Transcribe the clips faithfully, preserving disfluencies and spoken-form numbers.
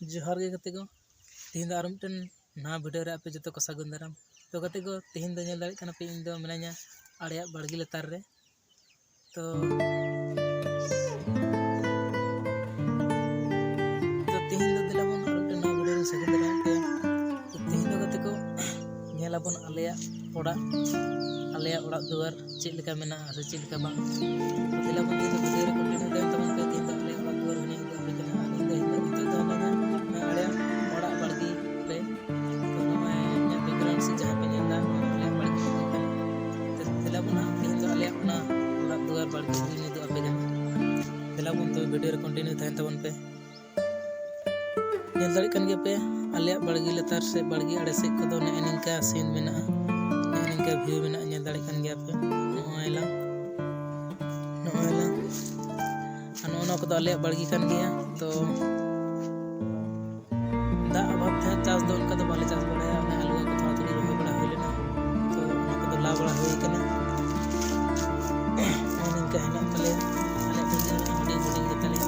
ᱡᱚᱦᱟᱨ ᱜᱮ ᱜᱟᱛᱮ ᱠᱚ, ᱛᱮᱦᱮᱧ ᱫᱚ ᱟᱨ ᱢᱤᱫᱴᱮᱱ ᱱᱟᱣᱟ ᱵᱷᱤᱰᱤᱭᱳ ᱨᱮ ᱟᱯᱮ ᱡᱚᱛᱚ ᱠᱚ ᱥᱟᱹᱜᱩᱱ ᱫᱟᱨᱟᱢ᱾ ᱛᱚ ᱜᱟᱛᱮ ᱠᱚ, ᱛᱮᱦᱮᱧ ᱫᱚ ᱧᱮᱞ ᱫᱟᱲᱮᱭᱟᱜ ᱠᱟᱱᱟ ᱯᱮ, ᱤᱧ ᱫᱚ ᱢᱤᱱᱟᱹᱧᱟ ᱟᱲᱮᱭᱟᱜ ᱵᱟᱲᱜᱮ ᱞᱟᱛᱟᱨ ᱨᱮ᱾ ᱛᱚ ᱛᱚ ᱛᱮᱦᱮᱧ ᱫᱚ ᱫᱮᱞᱟ ᱵᱚᱱ ᱟᱨ ᱢᱤᱫᱴᱮᱱ ᱱᱟᱣᱟ ᱵᱷᱤᱰᱤᱭᱳ ᱨᱮ ᱥᱟᱹᱜᱩᱱ ᱫᱟᱨᱟᱢ ᱯᱮ᱾ ᱛᱚ ᱛᱮᱦᱮᱧ ᱫᱚ ᱜᱟᱛᱮ ᱠᱚ, ᱧᱮᱞ ᱟᱵᱚᱱ ᱟᱞᱮᱭᱟᱜ ᱚᱲᱟᱜ, ᱟᱞᱮᱭᱟᱜ ᱚᱲᱟᱜ ᱫᱩᱣᱟᱹᱨ ᱪᱮᱫ ᱞᱮᱠᱟ ᱢᱮᱱᱟᱜᱼᱟ ᱥᱮ ᱪᱮᱫ ᱞᱮᱠᱟ ᱵᱟᱝ᱾ ᱛᱚ ᱫᱮᱞᱟ ᱵᱚᱱ, ᱛᱮᱦᱮᱧ ᱫᱚ ᱵᱷᱤᱰᱤᱭᱳ ᱨᱮ ᱠᱚᱱᱴᱤᱱᱤᱭᱩ ᱛᱟᱦᱮᱱ ᱛᱟᱵᱚᱱ ᱯᱮ᱾ ᱛᱮᱦᱮᱧ ᱫᱚ ᱟᱞᱮᱭᱟᱜ ᱚᱲᱟᱜ ᱫᱩᱣᱟᱹᱨ ᱦᱚᱸ ᱧᱮᱞ ᱟᱹᱜᱩ ᱟᱯᱮ ᱠᱟᱱᱟ᱾ ᱟᱨ ᱤᱧ ᱫᱚ ᱤᱧ ᱫᱚ ᱱᱤᱛᱚᱜ ᱫᱚ ᱢᱤᱱᱟᱹᱧᱟ ᱟᱞᱮᱭᱟᱜ ᱚᱲᱟᱜ ᱵᱟᱲᱜᱮ ᱨᱮ᱾ ᱛᱚ ᱱᱚᱜᱼᱚᱭ ᱤᱧᱟᱹᱜ ᱵᱮᱠᱜᱨᱟᱣᱩᱱᱰ ᱥᱮᱫ ᱡᱟᱦᱟᱸ ᱯᱮ ᱧᱮᱞ ᱮᱫᱟ, ᱱᱚᱣᱟ ᱟᱞᱮᱭᱟᱜ ᱵᱟᱲᱜᱮ ᱨᱮ ᱠᱟᱱᱟ᱾ ᱛᱚ ᱫᱮᱞᱟ ᱵᱚᱱ ᱦᱟᱸᱜ, ᱛᱮᱦᱮᱧ ᱫᱚ ᱟᱞᱮᱭᱟᱜ ᱚᱱᱟ ᱚᱲᱟᱜ ᱫᱩᱣᱟᱹᱨ ᱵᱟᱲᱜᱮ ᱠᱚᱧ ᱩᱫᱩᱜ ᱟᱯᱮ ᱠᱟᱱᱟ᱾ ᱫᱮᱞᱟ ᱵᱚᱱ, ᱛᱚᱵᱮ ᱵᱷᱤᱰᱤᱭᱳ ᱨᱮ ᱠᱚᱱᱴᱤᱱᱤᱭᱩ ᱛᱟᱦᱮᱱ ᱛᱟᱵᱚᱱ ᱯᱮ᱾ ᱧᱮᱞ ᱫᱟᱲᱮᱭᱟᱜ ᱠᱟᱱ ᱜᱮᱭᱟ ᱯᱮ, ᱟᱞᱮᱭᱟᱜ ᱵᱟᱲᱜᱮ ᱞᱟᱛᱟᱨ ᱥᱮᱫ, ᱵᱟᱲᱜᱮ ᱟᱲᱮ ᱥᱮᱫ ᱠᱚᱫᱚ ᱱᱮᱜᱼᱮ ᱱᱤᱝᱠᱟ ᱥᱤᱱ ᱢᱮᱱᱟᱜᱼᱟ, ᱱᱮᱜᱼᱮ ᱱᱤᱝᱠᱟ ᱵᱷᱤᱭᱩ ᱢᱮᱱᱟᱜᱼᱟ, ᱧᱮᱞ ᱫᱟᱲᱮᱭᱟᱜ ᱠᱟᱱ ᱜᱮᱭᱟ ᱯᱮ᱾ ᱱᱚᱜᱼᱚᱭ ᱞᱟᱝ, ᱱᱚᱜᱼᱚᱭ ᱞᱟᱝ, ᱟᱨ ᱱᱚᱜᱼᱚ ᱱᱚᱣᱟ ᱠᱚᱫᱚ ᱟᱞᱮᱭᱟᱜ ᱵᱟᱲᱜᱮ ᱠᱟᱱ ᱜᱮᱭᱟ᱾ ᱛᱚ ᱫᱟᱜ ᱚᱵᱷᱟᱵ ᱛᱮ ᱪᱟᱥ ᱫᱚ ᱚᱱᱠᱟ ᱫᱚ ᱵᱟᱞᱮ ᱪᱟᱥ ᱵᱟᱲᱟᱭᱟ, ᱚᱱᱮ ᱟᱹᱞᱩ ᱠᱚ ᱛᱷᱚᱲᱟ ᱛᱷᱚᱲᱤ ᱨᱚᱦᱚᱭ ᱵᱟᱲᱟ ᱦᱩᱭ ᱞᱮᱱᱟ, ᱛᱚ ᱚᱱᱟ ᱠᱚᱫᱚ ᱞᱟ ᱵᱟᱲᱟ ᱦᱩᱭ ᱠᱟᱱᱟ᱾ ᱱᱚᱜᱼᱚ ᱱᱤᱝᱠᱟ ᱦᱮᱱᱟᱜ ᱛᱟᱞᱮᱭᱟ ᱟᱞᱮᱭᱟᱜ ᱵᱟᱹᱭᱦᱟᱹᱲ ᱨᱮ, ᱦᱩᱰᱤᱧ ᱦᱩᱰᱤᱧ ᱜᱮᱛᱟᱞᱮᱭᱟ᱾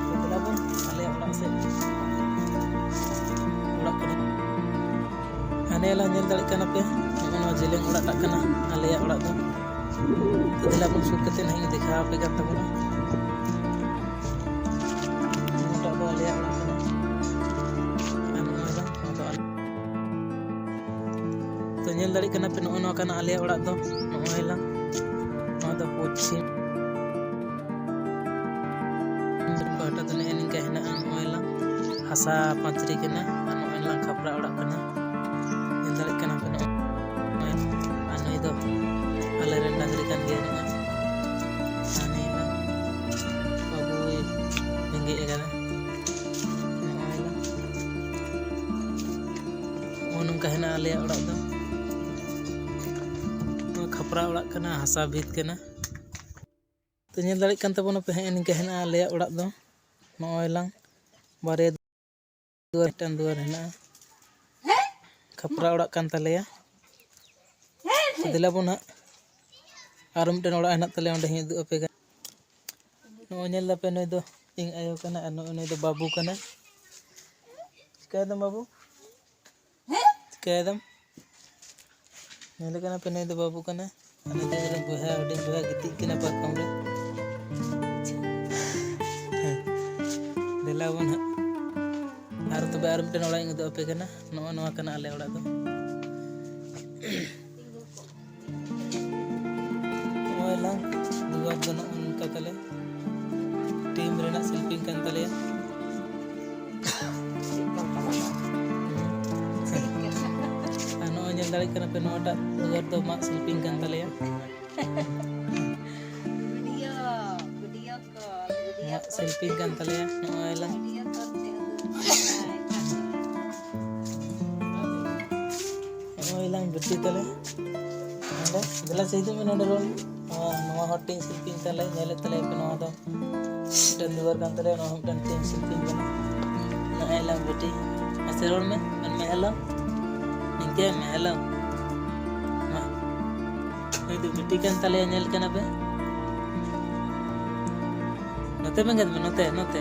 ᱛᱚ ᱫᱮᱞᱟ ᱵᱚᱱ ᱟᱞᱮᱭᱟᱜ ᱚᱲᱟᱜ ᱥᱮᱫ, ᱚᱲᱟᱜ ᱠᱚᱨᱮ᱾ ᱦᱟᱱᱮ ᱞᱟᱝ ᱧᱮᱞ ᱫᱟᱲᱮᱭᱟᱜ ᱠᱟᱱᱟ ᱯᱮ, ᱱᱚᱜᱼᱚ ᱱᱚᱣᱟ ᱡᱮᱞᱮᱧ ᱚᱲᱟᱜ ᱴᱟᱜ ᱠᱟᱱᱟ ᱟᱞᱮᱭᱟᱜ ᱚᱲᱟᱜ ᱫᱚ᱾ ᱛᱚ ᱫᱮᱞᱟ ᱵᱚᱱ ᱥᱩᱨ ᱠᱟᱛᱮ ᱱᱟᱦᱟᱜ ᱤᱧ ᱫᱮᱠᱷᱟᱣ ᱟᱯᱮ ᱠᱟᱱ ᱛᱟᱵᱚᱱᱟ᱾ ᱱᱚᱣᱟᱴᱟᱜ ᱫᱚ ᱟᱞᱮᱭᱟᱜ ᱚᱲᱟᱜ ᱠᱟᱱᱟ᱾ ᱟᱨ ᱱᱚᱜᱼᱚᱭ ᱫᱚ, ᱱᱚᱣᱟ ᱫᱚ ᱟᱞᱮ-, ᱛᱚ ᱧᱮᱞ ᱫᱟᱲᱮᱭᱟᱜ ᱠᱟᱱᱟ ᱯᱮ, ᱱᱚᱜᱼᱚ ᱱᱚᱣᱟ ᱠᱟᱱᱟ ᱟᱞᱮᱭᱟᱜ ᱚᱲᱟᱜ ᱫᱚ᱾ ᱱᱚᱜᱼᱚᱭ ᱞᱟᱝ, ᱱᱚᱣᱟ ᱫᱚ ᱯᱚᱪᱷᱤᱢ ᱯᱟᱦᱴᱟ ᱫᱚ ᱱᱮᱜᱼᱮ ᱱᱤᱝᱠᱟ ᱦᱮᱱᱟᱜᱼᱟ᱾ ᱱᱚᱜᱼᱚᱭ ᱞᱟᱝ ᱦᱟᱥᱟ ᱯᱟᱸᱪᱨᱤ ᱠᱟᱱᱟ ᱟᱨ ᱱᱚᱜᱼᱚᱭ ᱞᱟᱝ ᱠᱷᱟᱯᱨᱟ ᱚᱲᱟᱜ ᱠᱟᱱᱟ᱾ ᱧᱮᱞ ᱫᱟᱲᱮᱭᱟᱜ ᱠᱟᱱᱟ ᱯᱮ ᱱᱚᱜᱼᱚᱭ᱾ ᱟᱨ ᱱᱩᱭ ᱫᱚ ᱟᱞᱮᱨᱮᱱ ᱰᱟᱝᱨᱤ ᱠᱟᱱ ᱜᱮᱭᱟᱭ ᱱᱚᱜᱼᱚᱭ᱾ ᱟᱨ ᱱᱩᱭ ᱫᱚ ᱵᱟᱹᱵᱩᱭ ᱵᱮᱸᱜᱮᱫ ᱟᱠᱟᱫᱟ᱾ ᱱᱚᱜᱼᱚᱭ ᱞᱟᱝ, ᱱᱚᱜᱼᱚ ᱱᱚᱝᱠᱟ ᱦᱮᱱᱟᱜᱼᱟ ᱟᱞᱮᱭᱟᱜ ᱚᱲᱟᱜ ᱫᱚ᱾ ᱱᱚᱣᱟ ᱠᱷᱟᱯᱨᱟ ᱚᱲᱟᱜ ᱠᱟᱱᱟ, ᱦᱟᱥᱟ ᱵᱷᱤᱛ ᱠᱟᱱᱟ᱾ ᱛᱚ ᱧᱮᱞ ᱫᱟᱲᱮᱭᱟᱜ ᱠᱟᱱ ᱛᱟᱵᱚᱱᱟ ᱯᱮ, ᱦᱮᱸ, ᱱᱤᱝᱠᱟ ᱦᱮᱱᱟᱜᱼᱟ ᱟᱞᱮᱭᱟᱜ ᱚᱲᱟᱜ ᱫᱚ᱾ ᱱᱚᱜᱼᱚᱭ ᱞᱟᱝ ᱵᱟᱨᱭᱟ ᱫᱩᱣᱟᱹᱨ, ᱢᱤᱫᱴᱟᱝ ᱫᱩᱣᱟᱹᱨ ᱦᱮᱱᱟᱜᱼᱟ, ᱠᱷᱟᱯᱨᱟ ᱚᱲᱟᱜ ᱠᱟᱱ ᱛᱟᱞᱮᱭᱟ᱾ ᱛᱚ ᱫᱮᱞᱟ ᱵᱚᱱ ᱦᱟᱸᱜ, ᱟᱨ ᱢᱤᱫᱴᱮᱱ ᱚᱲᱟᱜ ᱦᱮᱱᱟᱜ ᱛᱟᱞᱮᱭᱟ, ᱚᱸᱰᱮ ᱦᱚᱸᱧ ᱩᱫᱩᱜ ᱟᱯᱮ ᱠᱟᱱᱟ᱾ ᱱᱚᱜᱼᱚᱭ ᱧᱮᱞ ᱫᱟᱯᱮ, ᱱᱩᱭ ᱫᱚ ᱤᱧ ᱟᱭᱳ ᱠᱟᱱᱟᱭ ᱟᱨ ᱱᱩᱭ, ᱱᱩᱭ ᱫᱚ ᱵᱟᱹᱵᱩ ᱠᱟᱱᱟᱭ᱾ ᱪᱤᱠᱟᱹᱭ ᱫᱟᱢ ᱵᱟᱹᱵᱩ? ᱪᱤᱠᱟᱹᱭ ᱫᱟᱢ? ᱧᱮᱞᱮ ᱠᱟᱱᱟ ᱯᱮ, ᱱᱩᱭ ᱫᱚ ᱵᱟᱹᱵᱩ ᱠᱟᱱᱟᱭ᱾ ᱟᱨ ᱱᱩᱭ ᱫᱚ ᱤᱧ ᱨᱮᱱ ᱵᱚᱭᱦᱟ, ᱦᱩᱰᱤᱧ ᱵᱚᱭᱦᱟ ᱜᱤᱛᱤᱡ ᱠᱟᱱᱟ ᱯᱟᱨᱠᱚᱢ ᱨᱮ᱾ ᱫᱮᱞᱟ ᱵᱚᱱ ᱦᱟᱸᱜ᱾ ᱟᱨ ᱛᱚᱵᱮ ᱟᱨ ᱢᱤᱫᱴᱮᱱ ᱚᱲᱟᱜ ᱤᱧ ᱩᱫᱩᱜ ᱟᱯᱮ ᱠᱟᱱᱟ᱾ ᱱᱚᱜᱼᱚ ᱱᱚᱣᱟ ᱠᱟᱱᱟ ᱟᱞᱮ ᱚᱲᱟᱜ ᱫᱚ᱾ ᱱᱚᱜᱼᱚᱭ ᱞᱟᱝ ᱫᱩᱣᱟᱹᱨ ᱫᱚ ᱱᱚᱜᱼᱚ ᱱᱚᱝᱠᱟ ᱛᱟᱞᱮ᱾ ᱴᱤᱢ ᱨᱮᱱᱟᱜ ᱥᱤᱞᱯᱤᱝ ᱠᱟᱱ ᱛᱟᱞᱮᱭᱟ᱾ ᱟᱨ ᱱᱚᱜᱼᱚᱭ ᱧᱮᱞ ᱫᱟᱲᱮᱭᱟᱜ ᱠᱟᱱᱟ ᱯᱮ, ᱱᱚᱣᱟᱴᱟᱜ ᱫᱩᱣᱟᱹᱨ ᱫᱚ ᱢᱟᱜ ᱥᱤᱞᱯᱤᱝ ᱠᱟᱱ ᱛᱟᱞᱮᱭᱟ᱾ ᱢᱟᱜ ᱥᱤᱞᱯᱤᱝ ᱠᱟᱱ ᱛᱟᱞᱮᱭᱟ᱾ ᱱᱚᱜᱼᱚᱭ ᱞᱟᱝ, ᱱᱚᱜᱼᱚᱭ ᱞᱟᱝ ᱵᱤᱴᱤ ᱛᱟᱞᱮ᱾ ᱱᱚᱰᱮ, ᱫᱮᱞᱟ ᱥᱮ ᱦᱤᱡᱩᱜ ᱢᱮ ᱱᱚᱰᱮ ᱨᱚᱲ ᱢᱮ᱾ ᱱᱚᱣᱟ, ᱱᱚᱣᱟ ᱦᱚᱲ ᱴᱤᱢ ᱥᱤᱞᱯᱤᱝ ᱛᱟᱞᱮ, ᱧᱮᱞᱮᱫ ᱛᱟᱞᱮᱭᱟ ᱯᱮ ᱱᱚᱣᱟ ᱫᱚ᱾ ᱢᱤᱫᱴᱮᱱ ᱫᱩᱣᱟᱹᱨ ᱠᱟᱱ ᱛᱟᱞᱮᱭᱟ, ᱱᱚᱣᱟ ᱦᱚᱸ ᱢᱤᱫᱴᱮᱱ ᱴᱤᱢ ᱥᱤᱞᱯᱤᱝ ᱠᱟᱱᱟ᱾ ᱱᱚᱜᱼᱚᱭ ᱞᱟᱝ ᱵᱤᱴᱤ, ᱢᱟᱥᱮ ᱨᱚᱲ ᱢᱮ, ᱢᱮᱱ ᱢᱮ ᱦᱮᱞᱳ᱾ ᱱᱤᱝᱠᱟᱹ ᱢᱮ ᱦᱮᱞᱳ᱾ ᱢᱟ᱾ ᱱᱩᱭ ᱫᱚ ᱵᱤᱴᱤ ᱠᱟᱱ ᱛᱟᱞᱮᱭᱟ, ᱧᱮᱞ ᱠᱟᱱᱟ ᱯᱮ? ᱱᱚᱛᱮ ᱵᱮᱸᱜᱮᱫ ᱢᱮ, ᱱᱚᱛᱮ, ᱱᱚᱛᱮ᱾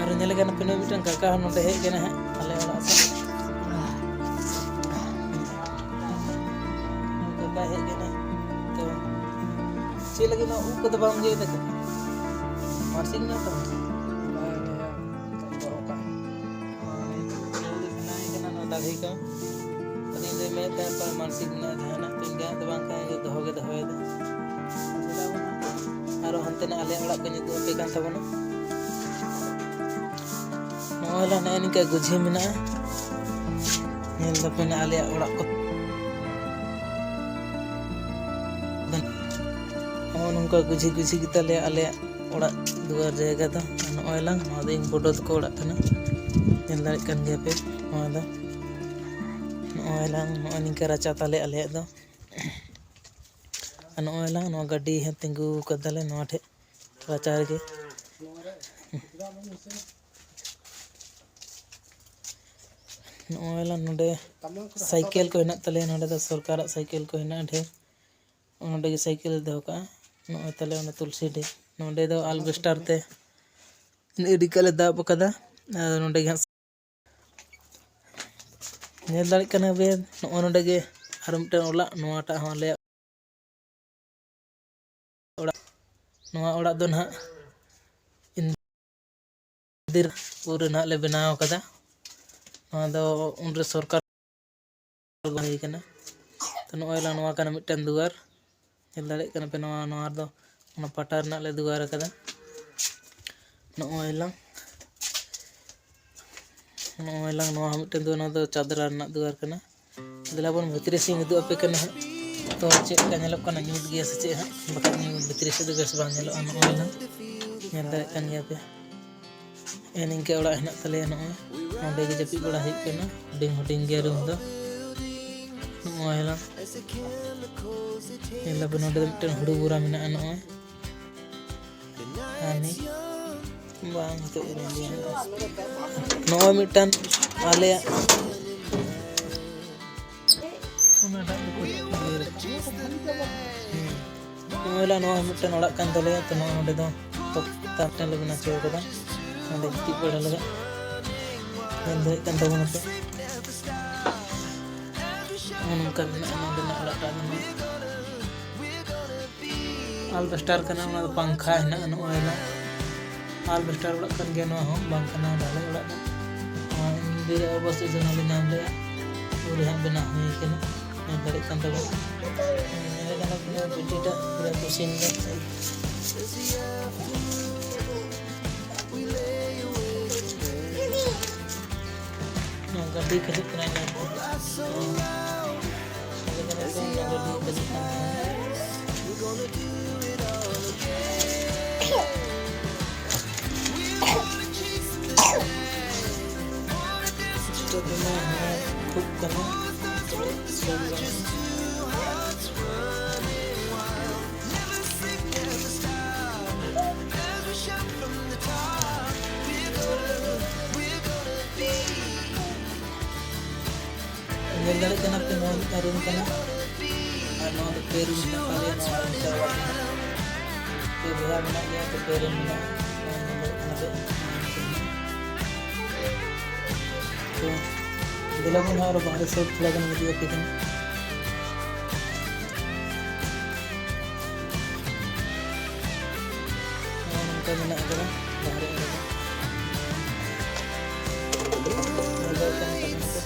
ᱟᱨ ᱧᱮᱞᱮ ᱠᱟᱱᱟ ᱯᱮ, ᱱᱩᱭ ᱢᱤᱫᱴᱟᱝ ᱠᱟᱠᱟ ᱦᱚᱸ ᱱᱚᱰᱮ ᱦᱮᱡ ᱠᱟᱱᱟ ᱦᱟᱸᱜ, ᱟᱞᱮ ᱚᱲᱟᱜ ᱥᱮᱫ᱾ ᱱᱩᱭ ᱠᱟᱠᱟ ᱦᱮᱡ ᱠᱟᱱᱟ᱾ ᱛᱚ, ᱪᱮᱫ ᱞᱟᱹᱜᱤᱫ ᱱᱚᱣᱟ ᱩᱵ ᱠᱚᱫᱚ ᱵᱟᱢ ᱤᱭᱟᱹᱭ ᱫᱟ ᱠᱟᱠᱟ? ᱢᱟᱨᱥᱤᱝ ᱢᱮ ᱛᱚ᱾ ᱵᱟᱝ, ᱵᱟᱝ, ᱫᱚᱦᱚ ᱠᱟᱜ᱾ ᱱᱚᱣᱟ ᱫᱟᱲᱦᱤ ᱠᱚ᱾ ᱟᱫᱚ ᱤᱧ ᱫᱚᱧ ᱢᱮᱱᱮᱫ ᱛᱟᱦᱮᱸ, ᱯᱟᱞᱮ ᱢᱟᱱᱥᱤᱠ ᱢᱮᱱᱟᱜᱼᱟ ᱡᱟᱦᱟᱱᱟᱜ, ᱛᱚ ᱤᱧ ᱫᱚ ᱵᱟᱝ ᱠᱷᱟᱱ ᱤᱧ ᱫᱚ ᱫᱚᱦᱚ ᱜᱮ ᱫᱚᱦᱚᱭᱮᱫᱟ᱾ ᱟᱨᱚ ᱦᱟᱱᱛᱮ ᱱᱟᱜ ᱟᱞᱮᱭᱟᱜ ᱚᱲᱟᱜ ᱠᱚᱧ ᱩᱫᱩᱜ ᱟᱯᱮ ᱠᱟᱱ ᱛᱟᱵᱚᱱᱟ᱾ ᱱᱚᱜᱼᱚᱭ ᱞᱟ ᱱᱮᱜᱼᱮ ᱱᱤᱝᱠᱟ ᱜᱩᱡᱷᱤ ᱢᱮᱱᱟᱜᱼᱟ, ᱧᱮᱞ ᱫᱟᱯᱮ ᱱᱟᱜ ᱟᱞᱮᱭᱟᱜ ᱚᱲᱟᱜ ᱠᱚ᱾ ᱱᱚᱜᱼᱚ ᱱᱚᱝᱠᱟ ᱜᱩᱡᱷᱤ ᱜᱩᱡᱷᱤ ᱜᱮᱛᱟᱞᱮᱭᱟ ᱟᱞᱮᱭᱟᱜ ᱚᱲᱟᱜ ᱫᱩᱣᱟᱹᱨ ᱡᱟᱭᱜᱟ ᱫᱚ᱾ ᱱᱚᱜᱼᱚᱭ ᱞᱟᱝ, ᱱᱚᱣᱟ ᱫᱚ ᱤᱧ ᱵᱚᱰᱚ ᱛᱟᱠᱚ ᱚᱲᱟᱜ ᱠᱟᱱᱟ, ᱧᱮᱞ ᱫᱟᱲᱮᱭᱟᱜ ᱠᱟᱱ ᱜᱮᱭᱟ ᱯᱮ ᱱᱚᱣᱟ ᱫᱚ᱾ ᱱᱚᱜᱼᱚᱭ ᱞᱟᱝ, ᱱᱚᱜᱼᱚᱭ ᱱᱤᱝᱠᱟ ᱨᱟᱪᱟ ᱛᱟᱞᱮ ᱟᱞᱮᱭᱟᱜ ᱫᱚ᱾ ᱟᱨ ᱱᱚᱜᱼᱚᱭ ᱞᱟᱝ, ᱱᱚᱣᱟ ᱜᱟᱹᱰᱤ ᱦᱚᱸ ᱛᱤᱸᱜᱩ ᱠᱟᱫᱟᱞᱮ ᱱᱚᱣᱟ ᱴᱷᱮᱡ ᱨᱟᱪᱟ ᱨᱮᱜᱮ᱾ ᱱᱚᱜᱼᱚᱭ ᱞᱟᱝ ᱱᱚᱰᱮ ᱥᱟᱭᱠᱮᱞ ᱠᱚ ᱦᱮᱱᱟᱜ ᱛᱟᱞᱮᱭᱟ, ᱱᱚᱰᱮ ᱫᱚ ᱥᱚᱨᱠᱟᱨᱟᱜ ᱥᱟᱭᱠᱮᱞ ᱠᱚ ᱦᱮᱱᱟᱜᱼᱟ ᱰᱷᱮᱨ᱾ ᱱᱚᱰᱮ ᱜᱮ ᱥᱟᱭᱠᱮᱞ ᱞᱮ ᱫᱚᱦᱚ ᱠᱟᱜᱼᱟ᱾ ᱱᱚᱜᱼᱚᱭ ᱛᱟᱞᱮ ᱚᱱᱟ ᱛᱩᱞᱥᱤ ᱰᱷᱤᱯ, ᱱᱚᱰᱮ ᱫᱚ ᱟᱞᱵᱮᱥᱴᱟᱨ ᱛᱮ ᱟᱹᱰᱤ ᱠᱟᱞᱮ ᱫᱟᱵ ᱟᱠᱟᱫᱟ᱾ ᱟᱨ ᱱᱚᱰᱮ ᱜᱮ ᱦᱟᱸᱜ ᱧᱮᱞ ᱫᱟᱲᱮᱭᱟᱜ ᱠᱟᱱᱟ ᱵᱮᱱ, ᱱᱚᱜᱼᱚᱭ ᱱᱚᱰᱮ ᱜᱮ ᱟᱨ ᱢᱤᱫᱴᱮᱱ ᱚᱲᱟᱜ, ᱱᱚᱣᱟᱴᱟᱜ ᱦᱚᱸ ᱟᱞᱮᱭᱟᱜ ᱚᱲᱟᱜ᱾ ᱱᱚᱣᱟ ᱚᱲᱟᱜ ᱫᱚ ᱱᱟᱦᱟᱜ ᱤᱱᱫᱤᱨ ᱯᱩᱨ ᱨᱮ ᱱᱟᱦᱟᱜ ᱞᱮ ᱵᱮᱱᱟᱣ ᱠᱟᱫᱟ᱾ ᱱᱚᱣᱟ ᱫᱚ ᱩᱱᱨᱮ ᱥᱚᱨᱠᱟᱨ ᱵᱟᱝ ᱦᱩᱭ ᱠᱟᱱᱟ᱾ ᱛᱚ, ᱱᱚᱜᱼᱚᱭ ᱞᱟᱝ ᱱᱚᱣᱟ ᱠᱟᱱᱟ ᱢᱤᱫᱴᱟᱝ ᱫᱩᱣᱟᱨ᱾ ᱧᱮᱞ ᱫᱟᱲᱮᱭᱟᱜ ᱠᱟᱱᱟ ᱯᱮ, ᱱᱚᱣᱟ, ᱱᱚᱣᱟ ᱨᱮᱫᱚ ᱚᱱᱟ ᱯᱟᱴᱟ ᱨᱮᱱᱟᱜ ᱞᱮ ᱫᱩᱣᱟᱨ ᱟᱠᱟᱫᱟ᱾ ᱱᱚᱜᱼᱚᱭ ᱞᱟᱝ, ᱱᱚᱜᱼᱚᱭ ᱞᱟᱝ, ᱱᱚᱣᱟ ᱦᱚᱸ ᱢᱤᱫᱴᱮᱱ ᱫᱚ, ᱱᱚᱣᱟ ᱫᱚ ᱪᱟᱫᱽᱨᱟ ᱨᱮᱱᱟᱜ ᱫᱩᱣᱟᱨ ᱠᱟᱱᱟ᱾ ᱫᱮᱞᱟ ᱵᱚᱱ ᱵᱷᱤᱛᱨᱤ ᱥᱮᱫ ᱤᱧ ᱩᱫᱩᱜ ᱟᱯᱮ ᱠᱟᱱᱟ ᱦᱟᱸᱜ᱾ ᱛᱚ, ᱪᱮᱫ ᱞᱮᱠᱟ ᱧᱮᱞᱚᱜ ᱠᱟᱱᱟ, ᱧᱩᱛ ᱜᱮᱭᱟ ᱥᱮ ᱪᱮᱫ ᱦᱟᱸᱜ? ᱵᱟᱠᱷᱟᱡ ᱱᱤᱭᱟᱹ ᱵᱷᱤᱛᱨᱤ ᱥᱮᱫ ᱫᱚ ᱵᱮᱥ ᱵᱟᱝ ᱧᱮᱞᱚᱜᱼᱟ᱾ ᱱᱚᱜᱼᱚᱭ ᱞᱟᱝ ᱧᱮᱞ ᱫᱟᱲᱮᱭᱟᱜ ᱠᱟᱱ ᱜᱮᱭᱟ ᱯᱮ᱾ ᱮ, ᱱᱤᱝᱠᱟᱹ ᱚᱲᱟᱜ ᱦᱮᱱᱟᱜ ᱛᱟᱞᱮᱭᱟ᱾ ᱱᱚᱜᱼᱚᱭ ᱱᱚᱸᱰᱮ ᱜᱮ ᱡᱟᱹᱯᱤᱫ ᱵᱟᱲᱟ ᱦᱩᱭᱩᱜ ᱠᱟᱱᱟ᱾ ᱦᱩᱰᱤᱧ ᱦᱩᱰᱤᱧ ᱜᱮᱭᱟ ᱨᱩᱢ ᱫᱚ᱾ ᱱᱚᱜᱼᱚᱭ ᱞᱟᱝ ᱧᱮᱞ ᱫᱟᱯᱮ, ᱱᱚᱸᱰᱮ ᱫᱚ ᱢᱤᱫᱴᱮᱱ ᱦᱩᱲᱩ ᱵᱚᱨᱟ ᱢᱮᱱᱟᱜᱼᱟ᱾ ᱱᱚᱜᱼᱚᱭ ᱟᱨ ᱱᱤ-, ᱵᱟᱝ, ᱱᱤᱛᱚᱜ ᱫᱚ ᱵᱟᱹᱧ ᱞᱟᱹᱭᱟ᱾ ᱱᱚᱜᱼᱚᱭ ᱢᱤᱫᱴᱟᱝ ᱟᱞᱮᱭᱟᱜ ᱱᱚᱜᱼᱚᱭ ᱞᱟ ᱱᱚᱣᱟ ᱢᱤᱫᱴᱮᱱ ᱚᱲᱟᱜ ᱠᱟᱱ ᱛᱟᱞᱮᱭᱟ᱾ ᱛᱚ, ᱱᱚᱣᱟ ᱱᱚᱰᱮ ᱫᱚ ᱛᱚᱠᱛᱟ ᱢᱤᱫᱴᱮᱱ ᱞᱮ ᱵᱮᱱᱟᱣ ᱦᱚᱪᱚ ᱠᱟᱫᱟ᱾ ᱱᱚᱰᱮ ᱜᱤᱛᱤᱡ ᱵᱟᱲᱟ ᱞᱟᱹᱜᱤᱫ ᱧᱮᱞ ᱫᱟᱲᱮᱭᱟᱜ ᱠᱟᱱ ᱛᱟᱵᱚᱱᱟ ᱯᱮ᱾ ᱱᱚᱜᱼᱚ ᱱᱚᱝᱠᱟ ᱢᱮᱱᱟᱜᱼᱟ ᱱᱚᱰᱮᱱᱟᱜ ᱚᱲᱟᱜ ᱴᱟᱜ ᱫᱚ ᱱᱟᱜ᱾ ᱟᱞᱵᱮᱥᱴᱟᱨ ᱠᱟᱱᱟ, ᱚᱱᱟ ᱫᱚ ᱯᱟᱝᱠᱷᱟ ᱦᱮᱱᱟᱜᱼᱟ᱾ ᱱᱚᱜᱼᱚᱭ ᱞᱟ ᱟᱞᱵᱮᱥᱴᱟᱨ ᱚᱲᱟᱜ ᱠᱟᱱ ᱜᱮᱭᱟ, ᱱᱚᱣᱟ ᱦᱚᱸ ᱵᱟᱝ ᱠᱟᱱᱟ ᱰᱷᱟᱞᱟᱭ ᱚᱲᱟᱜ ᱫᱚ᱾ ᱱᱚᱣᱟ ᱤᱧ ᱞᱟᱹᱭᱟ ᱚᱵᱚᱥᱥᱳᱭ ᱡᱮᱱᱚ ᱞᱮ ᱧᱟᱢ ᱞᱮᱜᱼᱟ, ᱩᱱᱨᱮ ᱦᱟᱸᱜ ᱵᱮᱱᱟᱣ ᱦᱩᱭ ᱠᱟᱱᱟ, ᱧᱮᱞ ᱫᱟᱲᱮᱭᱟᱜ ᱠᱟᱱ ᱛᱟᱵᱚᱱᱟ᱾ ᱧᱮᱞ ᱠᱟᱱᱟ ᱯᱩᱨᱟᱹ ᱵᱤᱴᱤᱴᱟᱜ ᱯᱩᱨᱟᱹ ᱠᱩᱥᱤᱱ ᱫᱚ᱾ ᱱᱚᱣᱟ ᱜᱟᱹᱰᱤ ᱠᱚ ᱦᱤᱡᱩᱜ ᱠᱟᱱᱟ ᱧᱮᱞ ᱯᱮ᱾ ᱜᱟᱹᱰᱤ ᱠᱚ ᱦᱤᱡᱩᱜ ᱠᱟᱱ ᱛᱟᱦᱮᱸᱱᱟ᱾ ᱱᱤᱛᱚᱜ ᱫᱚ ᱱᱚᱣᱟ ᱦᱚᱸ ᱠᱷᱩᱵ ᱠᱟᱱᱟ᱾ ᱫᱟᱲᱮᱭᱟᱜ ᱠᱟᱱᱟ ᱯᱮ, ᱱᱚᱣᱟ ᱢᱤᱫᱴᱟᱝ ᱨᱩᱢ ᱠᱟᱱᱟ᱾ ᱟᱨ ᱱᱚᱣᱟ ᱫᱚ ᱯᱮ ᱨᱩᱢ ᱢᱮᱱᱟᱜ ᱛᱟᱞᱮᱭᱟ᱾ ᱱᱚᱣᱟ ᱨᱩᱢ ᱛᱮ ᱚᱲᱟᱜ ᱢᱮᱱᱟᱜᱼᱟ᱾ ᱯᱮ ᱵᱚᱭᱦᱟ ᱢᱮᱱᱟᱜ ᱞᱮᱭᱟ, ᱛᱚ ᱯᱮ ᱨᱩᱢ ᱢᱮᱱᱟᱜᱼᱟ᱾ ᱱᱚᱣᱟ ᱧᱮᱞ ᱫᱟᱲᱮᱭᱟᱜ ᱠᱟᱱᱟ ᱯᱮ᱾ ᱛᱚ ᱫᱮᱞᱟ ᱵᱚᱱ ᱟᱨᱚ ᱵᱟᱦᱨᱮ ᱥᱮᱫ ᱛᱷᱚᱲᱟ ᱜᱟᱱ ᱤᱫᱤ ᱟᱯᱮ ᱠᱟᱱᱟ᱾ ᱱᱚᱜᱼᱚ ᱱᱚᱝᱠᱟ ᱢᱮᱱᱟᱜ ᱟᱠᱟᱫᱟ ᱵᱟᱦᱨᱮ ᱨᱮᱫᱚ᱾ ᱧᱮᱞ ᱫᱟᱲᱮᱭᱟᱜ ᱠᱟᱱᱟ ᱯᱮ᱾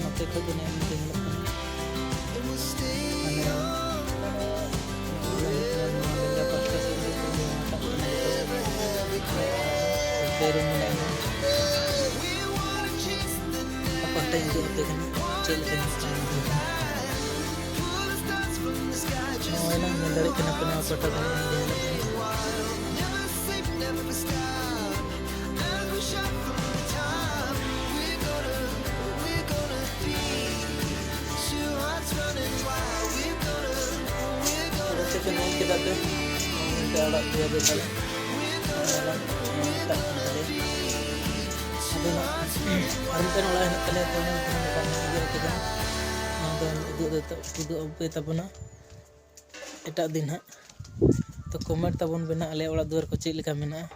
ᱱᱚᱛᱮ ᱠᱷᱚᱡ ᱫᱚ ᱱᱚᱜᱼᱚ ᱱᱚᱝᱠᱟ ᱧᱮᱞᱚᱜ ᱠᱟᱱᱟ᱾ ᱢᱟᱱᱮ, ᱱᱚᱣᱟ ᱞᱮᱸᱜᱟ ᱯᱟᱦᱴᱟ ᱥᱮᱫ ᱫᱚ ᱯᱮ ᱨᱩᱢ ᱢᱮᱱᱟᱜᱼᱟ᱾ ᱯᱟᱦᱴᱟᱧ ᱩᱫᱩᱜ ᱟᱯᱮ ᱠᱟᱱᱟ, ᱪᱮᱫ ᱞᱮᱠᱟ ᱧᱮᱞᱚᱜ ᱠᱟᱱᱟ᱾ ᱱᱚᱜᱼᱚᱭ ᱱᱟᱜ ᱧᱮᱞ ᱫᱟᱲᱮᱭᱟᱜ ᱠᱟᱱᱟ ᱯᱮ, ᱱᱚᱣᱟ ᱯᱟᱦᱴᱟ ᱫᱚ ᱱᱚᱜᱼᱚᱭ ᱧᱮᱞᱚᱜ ᱠᱟᱱᱟ᱾ ᱯᱩᱨᱟᱹ ᱪᱮᱠ ᱮᱢ ᱚᱞ ᱠᱮᱫᱟ ᱯᱮ, ᱚᱱᱠᱟ ᱚᱲᱟᱜ ᱫᱩᱣᱟᱹᱨ ᱨᱮ ᱛᱟᱞᱮ᱾ ᱟᱫᱚ ᱱᱟᱜ ᱟᱨ ᱢᱤᱫᱴᱮᱱ ᱚᱲᱟᱜ ᱦᱮᱱᱟᱜ ᱛᱟᱞᱮᱭᱟ, ᱛᱚ ᱚᱱᱟ ᱫᱚ ᱵᱟᱝ ᱤᱫᱤ ᱠᱟᱛᱮ ᱜᱮ ᱱᱚᱣᱟ ᱫᱚ ᱩᱫᱩᱜ ᱫᱚ ᱩᱫᱩᱜ ᱟᱯᱮ ᱛᱟᱵᱚᱱᱟ ᱮᱴᱟᱜ ᱫᱤᱱ ᱦᱟᱸᱜ᱾ ᱛᱚ ᱠᱚᱢᱮᱱᱴ ᱛᱟᱵᱚᱱ ᱯᱮ ᱱᱟᱜ ᱟᱞᱮ ᱚᱲᱟᱜ ᱫᱩᱣᱟᱹᱨ ᱠᱚ ᱪᱮᱫ ᱞᱮᱠᱟ ᱢᱮᱱᱟᱜᱼᱟ᱾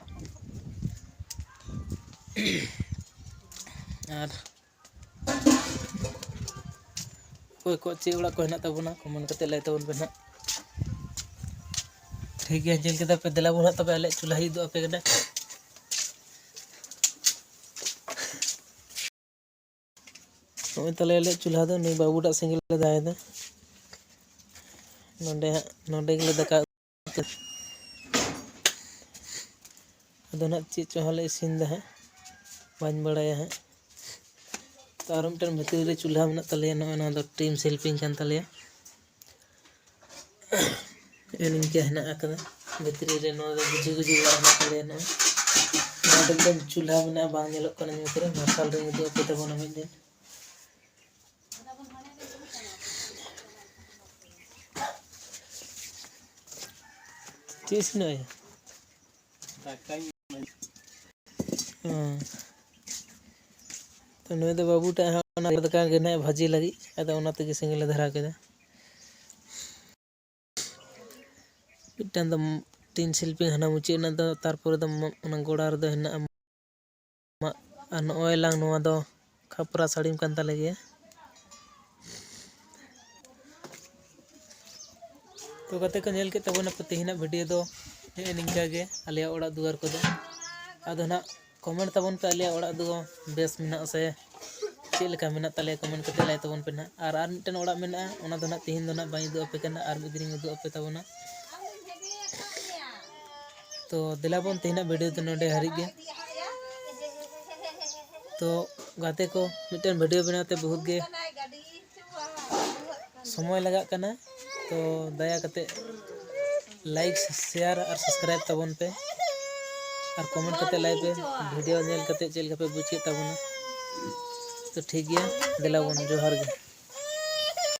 ᱟᱨ ᱚᱠᱚᱭ ᱠᱚᱣᱟᱜ ᱪᱮᱫ ᱚᱲᱟᱜ ᱠᱚ ᱦᱮᱱᱟᱜ ᱛᱟᱵᱚᱱᱟ, ᱠᱚᱢᱮᱱᱴ ᱠᱟᱛᱮ ᱞᱟᱹᱭ ᱛᱟᱵᱚᱱ ᱯᱮ ᱱᱟᱜ᱾ ᱴᱷᱤᱠ ᱜᱮᱭᱟ, ᱧᱮᱞ ᱠᱮᱫᱟ ᱯᱮ, ᱫᱮᱞᱟ ᱵᱚᱱ ᱦᱟᱸᱜ ᱛᱚᱵᱮ ᱟᱞᱮᱭᱟᱜ ᱪᱩᱞᱦᱟᱧ ᱩᱫᱩᱜ ᱟᱯᱮ ᱠᱟᱱᱟ᱾ ᱱᱚᱜᱼᱚᱭ ᱛᱟᱞᱮ ᱟᱞᱮᱭᱟᱜ ᱪᱩᱞᱦᱟ ᱫᱚ ᱱᱩᱭ ᱵᱟᱹᱵᱩ ᱴᱟᱜ ᱥᱮᱸᱜᱮᱞ ᱞᱮ ᱫᱟᱭ ᱫᱟ᱾ ᱱᱚᱸᱰᱮ ᱦᱟᱸᱜ, ᱱᱚᱸᱰᱮ ᱜᱮᱞᱮ ᱫᱟᱠᱟ ᱩᱛᱩ᱾ ᱟᱫᱚ ᱱᱟᱜ ᱪᱮᱫ ᱪᱚ ᱦᱟᱸᱜ ᱞᱮ ᱤᱥᱤᱱ ᱫᱟ ᱦᱟᱸᱜ, ᱵᱟᱹᱧ ᱵᱟᱲᱟᱭᱟ ᱦᱟᱸᱜ᱾ ᱛᱚ ᱟᱨ ᱢᱤᱫᱴᱮᱱ ᱵᱷᱤᱛᱨᱤ ᱨᱮ ᱪᱩᱞᱦᱟ ᱢᱮᱱᱟᱜ ᱛᱟᱞᱮᱭᱟ, ᱱᱚᱜᱼᱚᱭ ᱱᱚᱣᱟ ᱫᱚ team selfie ᱠᱟᱱ ᱛᱟᱞᱮᱭᱟ᱾ ᱱᱤᱝᱠᱟᱹ ᱦᱮᱱᱟᱜ ᱟᱠᱟᱫᱟ ᱵᱷᱤᱛᱨᱤ ᱨᱮ᱾ ᱱᱚᱣᱟ ᱫᱚ ᱜᱩᱡᱩ ᱜᱩᱡᱩ ᱚᱲᱟᱜ ᱦᱮᱱᱟᱜ ᱛᱟᱞᱮᱭᱟ᱾ ᱱᱚᱜᱼᱚᱭ ᱱᱚᱣᱟ ᱫᱚ ᱢᱤᱫᱴᱮᱱ ᱪᱩᱞᱦᱟ ᱢᱮᱱᱟᱜᱼᱟ, ᱵᱟᱝ ᱧᱮᱞᱚᱜ ᱠᱟᱱᱟ ᱧᱩᱛ ᱨᱮ, ᱢᱟᱨᱥᱟᱞ ᱨᱤᱧ ᱩᱫᱩᱜ ᱟᱯᱮ ᱛᱟᱵᱚᱱᱟ ᱢᱤᱫ ᱫᱤᱱ᱾ ᱪᱮᱫ ᱤᱥᱤᱱᱚᱜᱼᱟ ᱭᱟ? ᱫᱟᱠᱟᱧ ᱦᱮᱸ᱾ ᱛᱚ ᱱᱩᱭ ᱫᱚ ᱵᱟᱹᱵᱩ ᱴᱟᱜ ᱦᱚᱸ ᱚᱱᱟ ᱫᱟᱠᱟ ᱜᱮ ᱱᱟᱦᱟᱜ ᱵᱷᱟᱹᱡᱤ ᱞᱟᱹᱜᱤᱫ, ᱟᱫᱚ ᱚᱱᱟ ᱛᱮᱜᱮ ᱥᱮᱸᱜᱮᱞᱮ ᱫᱷᱚᱨᱟᱣ ᱠᱮᱫᱟ᱾ ᱢᱤᱫᱴᱟᱝ ᱫᱚ ᱴᱤᱱ ᱥᱤᱞᱯᱤᱧ ᱦᱟᱱᱟ ᱢᱩᱪᱟᱹᱫ ᱨᱮᱱᱟᱜ ᱫᱚ, ᱛᱟᱨᱯᱚᱨᱮ ᱫᱚ ᱚᱱᱟ ᱜᱚᱲᱟ ᱨᱮᱫᱚ ᱦᱮᱱᱟᱜᱼᱟ ᱢᱟᱜ᱾ ᱟᱨ ᱱᱚᱜᱼᱚᱭ ᱞᱟᱝ ᱱᱚᱣᱟ ᱫᱚ ᱠᱷᱟᱯᱨᱟ ᱥᱟᱹᱲᱤᱢ ᱠᱟᱱ ᱛᱟᱞᱮ ᱜᱮᱭᱟ᱾ ᱛᱚ ᱜᱟᱛᱮ ᱠᱚ, ᱧᱮᱞ ᱠᱮᱫ ᱛᱟᱵᱚᱱᱟ ᱯᱮ ᱛᱮᱦᱮᱧᱟᱜ ᱵᱷᱤᱰᱤᱭᱳ ᱫᱚ ᱱᱮᱜᱼᱮ ᱱᱤᱝᱠᱟ ᱜᱮ ᱟᱞᱮᱭᱟᱜ ᱚᱲᱟᱜ ᱫᱩᱣᱟᱹᱨ ᱠᱚᱫᱚ᱾ ᱟᱫᱚ ᱱᱟᱜ ᱠᱚᱢᱮᱱᱴ ᱛᱟᱵᱚᱱ ᱯᱮ ᱟᱞᱮᱭᱟᱜ ᱚᱲᱟᱜ ᱫᱚ ᱵᱮᱥ ᱢᱮᱱᱟᱜᱼᱟ ᱥᱮ ᱪᱮᱫ ᱞᱮᱠᱟ ᱢᱮᱱᱟᱜ ᱛᱟᱞᱮᱭᱟ, ᱠᱚᱢᱮᱱᱴ ᱠᱟᱛᱮ ᱞᱟᱹᱭ ᱛᱟᱵᱚᱱ ᱯᱮ ᱱᱟᱜ᱾ ᱟᱨ ᱟᱨ ᱢᱤᱫᱴᱮᱱ ᱚᱲᱟᱜ ᱢᱮᱱᱟᱜᱼᱟ, ᱚᱱᱟ ᱫᱚ ᱱᱟᱜ ᱛᱮᱦᱮᱧ ᱫᱚ ᱱᱟᱜ ᱵᱟᱹᱧ ᱩᱫᱩᱜ ᱟᱯᱮ ᱠᱟᱱᱟ, ᱟᱨ ᱢᱤᱫ ᱫᱤᱱᱤᱧ ᱩᱫᱩᱜ ᱟᱯᱮ ᱛᱟᱵᱚᱱᱟ᱾ ᱛᱚ ᱫᱮᱞᱟ ᱵᱚᱱ, ᱛᱮᱦᱮᱧᱟᱜ ᱵᱷᱤᱰᱤᱭᱳ ᱫᱚ ᱱᱚᱰᱮ ᱦᱟᱹᱨᱤᱡ ᱜᱮ᱾ ᱛᱚ ᱜᱟᱛᱮ ᱠᱚ, ᱢᱤᱫᱴᱮᱱ ᱵᱷᱤᱰᱤᱭᱳ ᱵᱮᱱᱟᱣ ᱛᱮ ᱵᱚᱦᱩᱛ ᱜᱮ ᱥᱚᱢᱚᱭ ᱞᱟᱜᱟᱜ ᱠᱟᱱᱟ᱾ ᱛᱚ ᱫᱟᱭᱟ ᱠᱟᱛᱮ ᱞᱟᱭᱤᱠ, ᱥᱮᱭᱟᱨ ᱟᱨ ᱥᱟᱵᱥᱠᱨᱟᱭᱤᱵ ᱛᱟᱵᱚᱱ ᱯᱮ, ᱟᱨ ᱠᱚᱢᱮᱱᱴ ᱠᱟᱛᱮ ᱞᱟᱹᱭ ᱯᱮ ᱵᱷᱤᱰᱤᱭᱳ ᱧᱮᱞ ᱠᱟᱛᱮ ᱪᱮᱫ ᱞᱮᱠᱟ ᱯᱮ ᱵᱩᱡᱽ ᱠᱮᱫ ᱛᱟᱵᱚᱱᱟ᱾ ᱛᱚ ᱴᱷᱤᱠ ᱜᱮᱭᱟ, ᱫᱮᱞᱟ ᱵᱚᱱ, ᱡᱚᱦᱟᱨ ᱜᱮ᱾